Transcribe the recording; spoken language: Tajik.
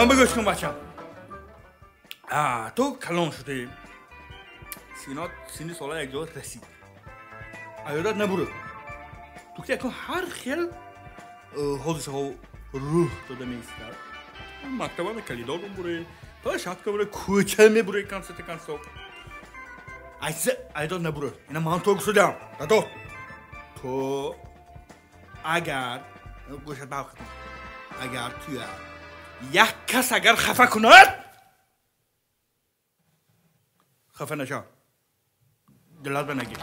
Ман бигӯш кун бачам. Ту калон шудӣ. Синот синни сола як ҷо расид. Аёдат набурд. Ту ки акун ҳар хел ҳодисаҳо рӯҳ дода меистад. Мактаба калидор мебурӣ, площадка мебурӣ, кӯча мебурӣ, консерти консо. Айса айдод набурд. Ина ман то гусудам. Дадо. Ту агар гӯшат бавқ кун. Агар туя як кас агар хафа кунад, хафа наша. Дилат ба нагир.